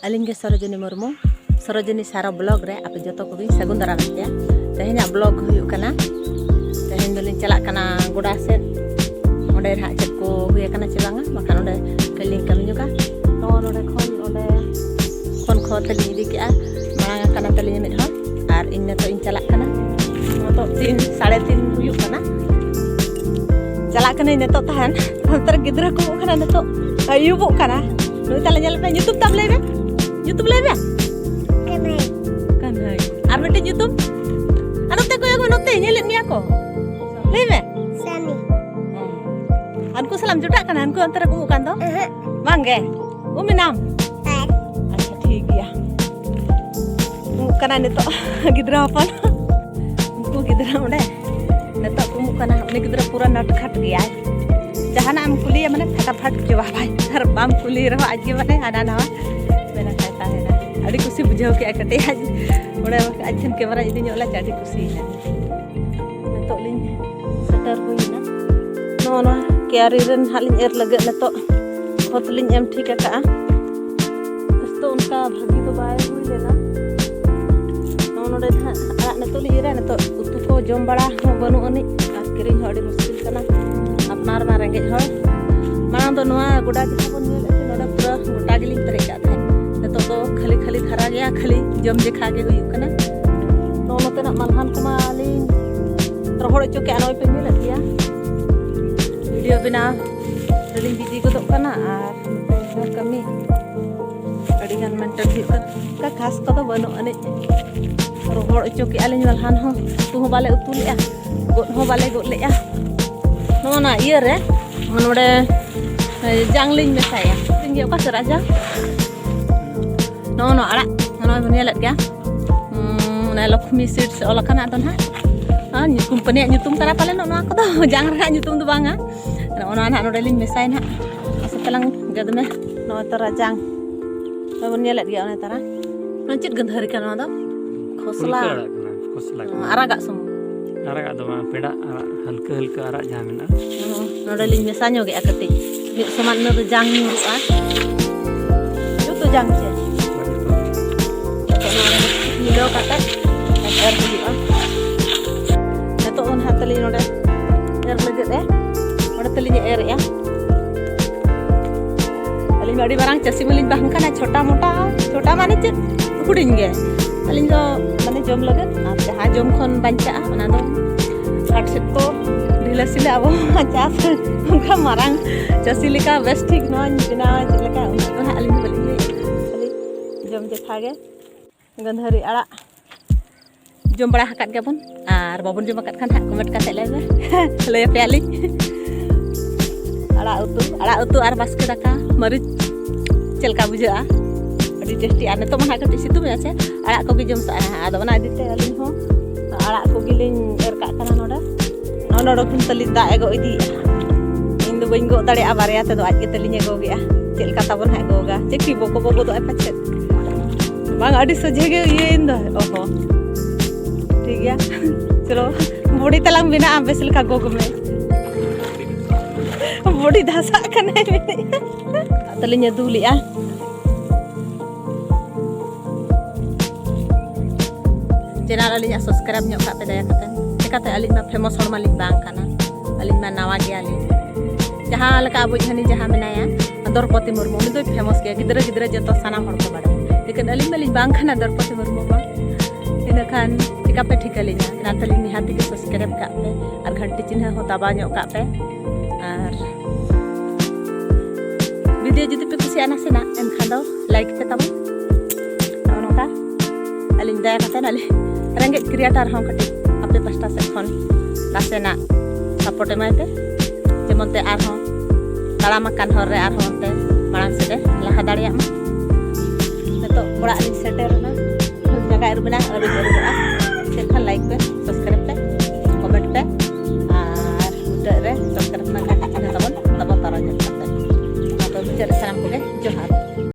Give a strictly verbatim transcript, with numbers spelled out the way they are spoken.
ᱟᱹᱞᱤᱧ ᱜᱮ ᱥᱚᱨᱳᱡᱤᱱᱤ ᱢᱩᱨᱢᱩ, ᱥᱚᱨᱳᱡᱤᱱᱤ ᱥᱟᱨᱟ ᱵᱞᱚᱜ ᱨᱮ ᱟᱯᱮ ᱡᱚᱛᱚ ᱠᱚᱜᱮᱧ ᱥᱟᱹᱜᱩᱱ ᱫᱟᱨᱟᱢᱮᱫ ᱯᱮᱭᱟ᱾ ᱛᱮᱦᱮᱧᱟᱜ ᱵᱞᱚᱜ ᱦᱩᱭᱩᱜ ᱠᱟᱱᱟ, ᱛᱮᱦᱮᱧ ᱫᱚᱞᱤᱧ ᱪᱟᱞᱟᱜ ᱠᱟᱱᱟ ᱜᱚᱰᱟ ᱥᱮᱫ, ᱚᱸᱰᱮ ᱱᱟᱦᱟᱜ ᱪᱮᱫ ᱠᱚ ᱦᱩᱭ ᱟᱠᱟᱱᱟ ᱪᱮ ᱵᱟᱝᱟ, ᱵᱟᱠᱷᱟᱱ ᱚᱸᱰᱮ ᱠᱟᱹᱡ ᱞᱤᱧ ᱠᱟᱹᱢᱤ ᱧᱚᱜᱟ᱾ ᱱᱚᱜᱼᱚ ᱱᱚᱰᱮ ᱠᱷᱚᱱ ᱚᱸᱰᱮ ᱠᱷᱚᱱ ᱠᱷᱚᱛ ᱞᱤᱧ ᱤᱫᱤ ᱠᱮᱜᱼᱟ, ᱢᱟᱲᱟᱝ ᱟᱠᱟᱱᱟ ᱛᱟᱹᱞᱤᱧᱟ ᱢᱤᱫ ᱦᱚᱲ, ᱟᱨ ᱤᱧ ᱱᱤᱛᱚᱜ ᱤᱧ ᱪᱟᱞᱟᱜ ᱠᱟᱱᱟ᱾ ᱱᱤᱛᱚᱜ ᱛᱤᱱ, ᱥᱟᱲᱮ ᱛᱤᱱ ᱦᱩᱭᱩᱜ ᱠᱟᱱᱟ᱾ ᱪᱟᱞᱟᱜ ᱠᱟᱹᱱᱟᱹᱧ ᱱᱤᱛᱚᱜ ᱛᱟᱦᱮᱱ᱾ ᱚᱱᱛᱮ ᱨᱮ ᱜᱤᱫᱽᱨᱟᱹ ᱠᱚ ᱩᱢᱩᱜ ᱠᱟᱱᱟ, ᱱᱤᱛᱚᱜ ᱟᱹᱭᱩᱵᱚᱜ ᱠᱟᱱᱟ᱾ ᱱᱩᱭ ᱛᱟᱞᱮ ᱧᱮᱞ ᱯᱮ, ᱧᱩᱛᱩᱢ ᱛᱟᱢ ᱞᱟᱹᱭ ᱢᱮ, ᱧᱩᱛᱩᱢ ᱞᱟᱹᱭ ᱢᱮ᱾ ᱠᱟᱹᱱᱦᱟᱹᱭ᱾ ᱠᱟᱹᱱᱦᱟᱹᱭ᱾ ᱟᱨ ᱢᱤᱫᱴᱮᱱ ᱧᱩᱛᱩᱢ? ᱟᱨ ᱱᱚᱛᱮ ᱠᱚᱭᱚᱜ ᱢᱮ, ᱱᱚᱛᱮ ᱧᱮᱞᱮᱫ ᱢᱮᱭᱟ ᱠᱚ᱾ ᱞᱟᱹᱭ ᱢᱮ᱾ ᱥᱟᱢᱤ᱾ ᱟᱨ ᱩᱱᱠᱩ ᱥᱟᱞᱟᱜ ᱮᱢ ᱡᱚᱴᱟᱜ ᱠᱟᱱᱟ? ᱩᱱᱠᱩ ᱚᱱᱛᱮ ᱨᱮᱠᱚ ᱩᱢᱩᱜ ᱠᱟᱱ ᱫᱚ? ᱮᱦᱮᱸ᱾ ᱵᱟᱝ ᱜᱮ? ᱩᱢ ᱮᱱᱟᱢ? ᱟᱨ? ᱟᱪᱪᱷᱟ, ᱴᱷᱤᱠ ᱜᱮᱭᱟ᱾ ᱩᱢᱩᱜ ᱠᱟᱱᱟᱭ ᱱᱤᱛᱚᱜ ᱜᱤᱫᱽᱨᱟᱹ ᱦᱚᱯᱚᱱ᱾ ᱩᱱᱠᱩ ᱜᱤᱫᱽᱨᱟᱹ ᱚᱸᱰᱮ ᱱᱤᱛᱚᱜ ᱠᱚ ᱩᱢᱩᱜ ᱠᱟᱱᱟ᱾ ᱩᱱᱤ ᱜᱤᱫᱽᱨᱟᱹ ᱯᱩᱨᱟᱹ ᱱᱟᱴᱠᱷᱟᱴ ᱜᱮᱭᱟᱭ᱾ ᱡᱟᱦᱟᱱᱟᱜ ᱮᱢ ᱠᱩᱞᱤᱭᱮᱭᱟ, ᱢᱟᱱᱮ, ᱯᱷᱟᱴᱟᱯᱷᱟᱴ ᱡᱚᱵᱟᱵᱟᱭ᱾ ᱟᱨ ᱵᱟᱢ ᱠᱩᱞᱤ ᱨᱮᱦᱚᱸ ᱟᱡ ᱜᱮ, ᱢᱟᱱᱮ, ᱦᱟᱱᱟ ᱱᱟᱣᱟ ᱢᱮᱱᱟᱜ ᱛᱟᱭ ᱛᱟᱦᱮᱱᱟ᱾ ᱟᱹᱰᱤ ᱠᱩᱥᱤ ᱵᱩᱡᱷᱟᱹᱣ ᱠᱮᱜᱼᱟ ᱠᱟᱹᱴᱤᱡ᱾ ᱟᱡ ᱚᱸᱰᱮ ᱟᱡ ᱴᱷᱮᱱ ᱠᱮᱢᱮᱨᱟᱧ ᱤᱫᱤ ᱧᱚᱜ ᱞᱮᱫ ᱛᱮ ᱟᱹᱰᱤ ᱠᱩᱥᱤᱭᱮᱱᱟ᱾ ᱱᱤᱛᱚᱜ ᱞᱤᱧ ᱥᱮᱴᱮᱨ ᱦᱩᱭᱱᱟ᱾ ᱱᱚᱜᱼᱚ ᱱᱚᱣᱟ ᱠᱮᱭᱟᱨᱤ ᱨᱮ ᱱᱟᱦᱟᱜ ᱞᱤᱧ ᱮᱨ ᱞᱟᱹᱜᱤᱫ ᱱᱤᱛᱚᱜ ᱠᱷᱚᱛ ᱞᱤᱧ ᱮᱢ ᱴᱷᱤᱠ ᱟᱠᱟᱜᱼᱟ᱾ ᱱᱤᱛᱚᱜ ᱚᱱᱠᱟ ᱵᱷᱟᱹᱜᱤ ᱫᱚ ᱵᱟᱭ ᱦᱩᱭ ᱞᱮᱱᱟ᱾ ᱱᱚᱜᱼᱚ ᱱᱚᱰᱮ ᱱᱟᱦᱟᱜ ᱟᱲᱟᱜ ᱱᱤᱛᱚᱜ ᱞᱤᱧ ᱮᱨᱟ, ᱱᱤᱛᱚᱜ ᱩᱛᱩ ᱠᱚ ᱡᱚᱢ ᱵᱟᱲᱟ ᱦᱚᱸ ᱵᱟᱹᱱᱩᱜ ᱟᱹᱱᱤᱡ, ᱟᱨ ᱠᱤᱨᱤᱧ ᱦᱚᱸ ᱟᱹᱰᱤ ᱢᱩᱥᱠᱤᱞ ᱠᱟᱱᱟ᱾ ᱟᱯᱱᱟᱨ ᱢᱟ ᱨᱮᱸᱜᱮᱡ ᱦᱚᱲ᱾ ᱢᱟᱲᱟᱝ ᱫᱚ ᱱᱚᱣᱟ ᱜᱚᱰᱟ ᱡᱟᱦᱟᱸ ᱵᱚᱱ ᱧᱮᱞᱮᱫ ᱛᱟᱦᱮᱸ, ᱱᱚᱰᱮ ᱯᱩᱨᱟᱹ ᱜᱚᱴᱟ ᱜᱮᱞᱤᱧ ᱯᱮᱨᱮᱡ ᱠᱟᱜ ᱛᱟᱦᱮᱸᱫ᱾ ᱱᱤᱛᱚᱜ ᱫᱚ ᱠᱷᱟᱹᱞᱤ ᱠᱷᱟᱹᱞᱤ ᱫᱷᱟᱨᱟ ᱜᱮᱭᱟ, ᱠᱷᱟᱹᱞᱤ ᱡᱚᱢ ᱡᱮᱠᱷᱟ ᱜᱮ ᱦᱩᱭᱩᱜ ᱠᱟᱱᱟ᱾ ᱱᱚᱜᱼᱚ ᱱᱚᱛᱮᱱᱟᱜ ᱢᱟᱞᱦᱟᱱ ᱠᱚᱢᱟ ᱞᱤᱧ ᱨᱚᱦᱚᱲ ᱦᱚᱪᱚ ᱠᱮᱜᱼᱟ, ᱱᱚᱜᱼᱚᱭ ᱯᱮ ᱧᱮᱞᱮᱫ ᱜᱮᱭᱟ᱾ ᱵᱷᱤᱰᱤᱭᱳ ᱵᱮᱱᱟᱣ ᱨᱮᱞᱤᱧ ᱵᱤᱡᱤ ᱜᱚᱫᱚᱜ ᱠᱟᱱᱟ, ᱟᱨ ᱱᱚᱛᱮ ᱦᱚᱸ ᱠᱟᱹᱢᱤ ᱟᱹᱰᱤ ᱜᱟᱱ ᱢᱮᱱᱴᱮᱱ ᱦᱩᱭᱩᱜ ᱠᱟᱱᱟ᱾ ᱚᱱᱠᱟ ᱜᱷᱟᱥ ᱠᱚᱫᱚ ᱵᱟᱹᱱᱩᱜ ᱟᱹᱱᱤᱡ᱾ ᱨᱚᱦᱚᱲ ᱦᱚᱪᱚ ᱠᱮᱜᱼᱟ ᱞᱤᱧ ᱢᱟᱞᱦᱟᱱ ᱦᱚᱸ, ᱩᱛᱩ ᱦᱚᱸ ᱵᱟᱞᱮ ᱩᱛᱩ ᱞᱮᱜᱼᱟ, ᱜᱚᱫ ᱦᱚᱸ ᱵᱟᱞᱮ ᱜᱚᱫ ᱞᱮᱜᱼᱟ᱾ ᱱᱚᱜᱼᱚ ᱱᱟ ᱤᱭᱟᱹ ᱨᱮ, ᱱᱚᱰᱮ ᱡᱟᱝ ᱞᱤᱧ ᱢᱮᱥᱟᱭᱟ᱾ ᱤᱧ ᱜᱮ ᱚᱠᱟ ᱥᱮᱫ ᱨᱟᱡᱟ? ᱱᱚᱜᱼᱚ ᱱᱚᱣᱟ ᱟᱲᱟᱜ, ᱱᱚᱜᱼᱚᱭ ᱵᱚᱱ ᱧᱮᱞᱮᱫ ᱜᱮᱭᱟ᱾ ᱦᱩᱸ, ᱚᱱᱟ ᱞᱚᱠᱷᱢᱤ ᱥᱤᱰᱥ ᱚᱞ ᱟᱠᱟᱱᱟ, ᱟᱫᱚ ᱱᱟᱦᱟᱜ, ᱟᱨ ᱧᱩᱛᱩᱢ, ᱠᱳᱢᱯᱟᱱᱤᱭᱟᱜ ᱧᱩᱛᱩᱢ ᱠᱟᱱᱟ ᱯᱟᱞᱮ ᱱᱚᱜᱼᱚ ᱱᱚᱣᱟ ᱠᱚᱫᱚ᱾ ᱡᱟᱝ ᱨᱮᱱᱟᱜ ᱧᱩᱛᱩᱢ ᱫᱚ ᱵᱟᱝᱟ᱾ ᱱᱚᱜᱼᱚ ᱱᱚᱣᱟ ᱱᱟᱦᱟᱜ ᱱᱚᱰᱮ ᱞᱤᱧ ᱢᱮᱥᱟᱭᱟ ᱱᱟᱦᱟᱜ᱾ ᱟᱥᱟ ᱛᱟᱞᱟᱝ ᱜᱮᱫ ᱢᱮ᱾ ᱱᱚᱜᱼᱚᱭ ᱛᱟᱨᱟ ᱡᱟᱝ᱾ ᱱᱚᱜᱼᱚᱭ ᱵᱚᱱ ᱧᱮᱞᱮᱫ ᱜᱮᱭᱟ ᱚᱱᱮ ᱛᱟᱨᱟ᱾ ᱱᱚᱣᱟ ᱪᱮᱫ ᱜᱟᱹᱫᱷᱟᱹᱨᱤ ᱠᱟᱱᱟ ᱱᱚᱣᱟ ᱫᱚ? ᱠᱷᱚᱥᱞᱟ᱾ ᱯᱷᱩᱞᱠᱟᱹ ᱟᱲᱟᱜ ᱠᱟᱱᱟ, ᱠᱷᱚᱥᱞᱟ ᱠᱟᱱᱟ᱾ ᱟᱨᱟᱜᱟᱜ ᱥᱩᱢᱩᱝ? ᱟᱨᱟᱜᱟᱜ ᱫᱚ ᱵᱟᱝ, ᱯᱮᱸᱰᱟᱜ ᱟᱲᱟᱜ, ᱦᱟᱹᱞᱠᱟᱹ ᱦᱟᱹᱞᱠᱟᱹ ᱟᱨᱟᱜ ᱡᱟᱦᱟᱸ ᱢᱮᱱᱟᱜᱼᱟ᱾ ᱱᱚᱰᱮ ᱞᱤᱧ ᱢᱮᱥᱟ ᱧᱚᱜᱮᱜᱼᱟ ᱠᱟᱹᱴᱤᱡ᱾ ᱢᱤᱫ ᱥᱚᱢᱟᱱ ᱤᱱᱟᱹ ᱫᱚ ᱡᱟᱝ ᱧᱩᱨᱩᱜᱼᱟ᱾ ᱡᱚᱛᱚ ᱡᱟᱝ ᱪᱮ? ᱟᱹᱰᱤ ᱢᱟᱨᱟᱝ ᱪᱟᱹᱥᱤ ᱢᱟᱹᱞᱤᱧ ᱵᱟᱝ ᱠᱟᱱᱟ, ᱪᱷᱳᱴᱟ ᱢᱳᱴᱟ, ᱪᱷᱳᱴᱟ ᱢᱟᱱᱮ ᱪᱮᱫ, ᱦᱩᱰᱤᱧ ᱜᱮ᱾ ᱟᱹᱞᱤᱧ ᱫᱚ ᱢᱟᱱᱮ ᱡᱚᱢ ᱞᱟᱹᱜᱤᱫ, ᱟᱨ ᱡᱟᱦᱟᱸ ᱡᱚᱢ ᱠᱷᱚᱱ ᱵᱟᱧᱪᱟᱜᱼᱟ ᱚᱱᱟ ᱫᱚ ᱦᱟᱴ ᱥᱮᱫ ᱠᱚ ᱰᱷᱤᱞᱟᱹ ᱥᱤᱞᱟᱹ ᱟᱵᱚ ᱪᱟᱥ ᱚᱱᱠᱟ ᱢᱟᱨᱟᱝ ᱪᱟᱹᱥᱤ ᱞᱮᱠᱟ ᱵᱮᱥ ᱴᱷᱤᱠ ᱱᱚᱣᱟᱧ ᱵᱮᱱᱟᱣᱟ ᱪᱮᱫ ᱞᱮᱠᱟ, ᱚᱱᱟ ᱫᱚ ᱦᱟᱸᱜ ᱟᱹᱞᱤᱧ ᱫᱚ ᱵᱟᱹᱞᱤᱧ ᱞᱟᱹᱭᱮᱫᱼᱟ᱾ ᱠᱷᱟᱹᱞᱤ ᱡᱚᱢ ᱡᱮᱠᱷᱟ ᱜᱮ᱾ ᱜᱟᱹᱫᱷᱟᱹᱨᱤ ᱟᱲᱟᱜ ᱡᱚᱢ ᱵᱟᱲᱟ ᱟᱠᱟᱫ ᱜᱮᱭᱟᱵᱚᱱ, ᱟᱨ ᱵᱟᱵᱚᱱ ᱡᱚᱢ ᱟᱠᱟᱫ ᱠᱷᱟᱱ ᱦᱟᱸᱜ ᱠᱚᱢᱮᱱᱴ ᱠᱟᱛᱮ ᱞᱟᱹᱭ ᱢᱮ᱾ ᱞᱟᱹᱭ ᱟᱯᱮᱭᱟᱞᱤᱧ᱾ ᱟᱲᱟᱜ ᱩᱛᱩ, ᱟᱲᱟᱜ ᱩᱛᱩ ᱟᱨ ᱵᱟᱥᱠᱮ ᱫᱟᱠᱟ, ᱢᱟᱹᱨᱤᱪ, ᱪᱮᱫ ᱞᱮᱠᱟ ᱵᱩᱡᱷᱟᱹᱜᱼᱟ? ᱟᱹᱰᱤ ᱴᱮᱥᱴᱤ᱾ ᱟᱨ ᱱᱤᱛᱚᱜ ᱢᱟ ᱦᱟᱸᱜ ᱠᱟᱹᱴᱤᱡ ᱥᱤᱛᱩᱝ ᱮᱫᱟ ᱥᱮ, ᱟᱲᱟᱜ ᱠᱚᱜᱮ ᱡᱚᱢ ᱥᱟᱱᱟ ᱦᱟᱸᱜ᱾ ᱟᱫᱚ ᱚᱱᱟ ᱤᱫᱤ ᱛᱮ ᱟᱹᱞᱤᱧ ᱦᱚᱸ ᱟᱲᱟᱜ ᱠᱚᱜᱮ ᱞᱤᱧ ᱮᱨ ᱠᱟᱜ ᱠᱟᱱᱟ ᱱᱚᱰᱮ᱾ ᱱᱚᱜᱼᱚ ᱱᱚᱰᱮ ᱠᱷᱚᱱ ᱛᱟᱹᱞᱤᱧ ᱫᱟᱜ ᱮ ᱜᱚᱜ ᱤᱫᱤᱭᱮᱫᱼᱟ᱾ ᱤᱧ ᱫᱚ ᱵᱟᱹᱧ ᱜᱚᱜ ᱫᱟᱲᱮᱭᱟᱜᱼᱟ, ᱵᱟᱨᱭᱟ ᱛᱮᱫᱚ ᱟᱡ ᱜᱮ ᱛᱟᱹᱞᱤᱧ ᱮ ᱜᱚᱜᱮᱜᱼᱟ᱾ ᱪᱮᱫ ᱞᱮᱠᱟ ᱛᱟᱵᱚᱱ ᱦᱟᱸᱜ ᱜᱚᱜᱟ, ᱪᱮᱫ ᱠᱤ ᱵᱚᱠᱚ ᱵᱚᱠᱚ ᱫᱚ ᱟᱡ ᱯᱟᱪᱮᱫ᱾ ᱵᱟᱝ, ᱟᱹᱰᱤ ᱥᱚᱡᱷᱮ ᱜᱮ ᱤᱭᱟᱹᱭᱮᱱ ᱫᱚ᱾ ᱚᱦᱚ, ᱴᱷᱤᱠ ᱜᱮᱭᱟ᱾ ᱪᱚᱞᱚ, ᱵᱚᱰᱤ ᱛᱟᱞᱟᱝ ᱵᱮᱱᱟᱜᱼᱟ, ᱵᱮᱥ ᱞᱮᱠᱟ ᱜᱚᱜᱽ ᱢᱮ᱾ ᱵᱚᱰᱤ ᱫᱷᱟᱥᱟᱜ ᱠᱟᱱᱟᱭ ᱢᱮᱱᱮᱫᱼᱟ᱾ ᱛᱟᱹᱞᱤᱧ ᱮ ᱫᱩᱞᱮᱜᱼᱟ᱾ ᱪᱮᱱᱮᱞ ᱟᱹᱞᱤᱧᱟᱜ ᱥᱟᱵᱥᱠᱨᱟᱭᱤᱵᱽ ᱧᱚᱜ ᱠᱟᱜ ᱯᱮ ᱫᱟᱭᱟ ᱠᱟᱛᱮ᱾ ᱪᱮᱠᱟᱛᱮ ᱟᱹᱞᱤᱧ ᱢᱟ ᱯᱷᱮᱢᱟᱥ ᱦᱚᱲ ᱢᱟᱞᱤᱧ ᱵᱟᱝ ᱠᱟᱱᱟ, ᱟᱹᱞᱤᱧ ᱢᱟ ᱱᱟᱣᱟ ᱜᱮᱭᱟᱞᱤᱧ᱾ ᱡᱟᱦᱟᱸ ᱞᱮᱠᱟ ᱟᱵᱚᱭᱤᱡ ᱦᱟᱹᱱᱤ ᱡᱟᱦᱟᱸ ᱢᱮᱱᱟᱭᱟ ᱫᱨᱚᱯᱚᱫᱤ ᱢᱩᱨᱢᱩ, ᱩᱱᱤ ᱫᱚᱭ ᱯᱷᱮᱢᱟᱥ ᱜᱮᱭᱟ, ᱜᱤᱫᱽᱨᱟᱹ ᱜᱤᱫᱽᱨᱟᱹ ᱡᱚᱛᱚ ᱥᱟᱱᱟᱢ ᱦᱚᱲ ᱠᱚ ᱵᱟᱲᱟᱭᱟ, ᱞᱮᱠᱤᱱ ᱟᱹᱞᱤᱧ ᱢᱟᱞᱤᱧ ᱵᱟᱝ ᱠᱟᱱᱟ ᱫᱨᱚᱯᱚᱫᱤ ᱢᱩᱨᱢᱩ ᱢᱟ᱾ ᱤᱱᱟᱹᱠᱷᱟᱱ ᱪᱮᱠᱟᱯᱮ ᱴᱷᱤᱠᱟᱹ ᱞᱤᱧᱟ? ᱚᱱᱟᱛᱮᱞᱤᱧ ᱱᱤᱦᱟᱹᱛ ᱜᱮ ᱥᱟᱵᱥᱠᱨᱟᱭᱤᱵᱽ ᱠᱟᱜ ᱯᱮ ᱟᱨ ᱜᱷᱟᱱᱴᱤ ᱪᱤᱱᱦᱟᱹ ᱦᱚᱸ ᱫᱟᱵᱟᱣ ᱧᱚᱜ ᱠᱟᱜ ᱯᱮ᱾ ᱟᱨ ᱵᱷᱤᱰᱤᱭᱳ ᱡᱩᱫᱤ ᱯᱮ ᱠᱩᱥᱤᱭᱟᱜᱼᱟ ᱱᱟᱥᱮᱱᱟᱜ, ᱮᱱᱠᱷᱟᱱ ᱫᱚ ᱞᱟᱭᱤᱠ ᱯᱮ ᱛᱟᱵᱚᱱ᱾ ᱱᱚᱜᱼᱚ ᱱᱚᱝᱠᱟ ᱟᱹᱞᱤᱧ ᱫᱟᱭᱟ ᱠᱟᱛᱮ ᱟᱹᱞᱤᱧ ᱨᱮᱸᱜᱮᱡ ᱠᱨᱤᱭᱮᱴᱟᱨ ᱦᱚᱸ ᱠᱟᱹᱴᱤᱡ ᱟᱯᱮ ᱯᱟᱥᱴᱟ ᱥᱮᱫ ᱠᱷᱚᱱ ᱱᱟᱥᱮᱱᱟᱜ ᱥᱟᱯᱳᱨᱴ ᱮᱢᱟᱭ ᱯᱮ, ᱡᱮᱢᱚᱱ ᱛᱮ ᱟᱨᱦᱚᱸ ᱛᱟᱲᱟᱢ ᱟᱠᱟᱱ ᱦᱚᱨ ᱨᱮ ᱟᱨᱦᱚᱸ ᱚᱱᱛᱮ ᱢᱟᱲᱟᱝ ᱥᱮᱫ ᱮ ᱞᱟᱦᱟ ᱫᱟᱲᱮᱭᱟᱜ ᱢᱟ᱾ ᱱᱤᱛᱚᱜ ᱚᱲᱟᱜ ᱞᱤᱧ ᱥᱮᱴᱮᱨ ᱮᱱᱟ, ᱡᱟᱸᱜᱟ ᱟᱹᱨᱩᱵ ᱮᱱᱟ, ᱟᱹᱣᱨᱤ ᱟᱹᱨᱩᱵᱚᱜᱼᱟ᱾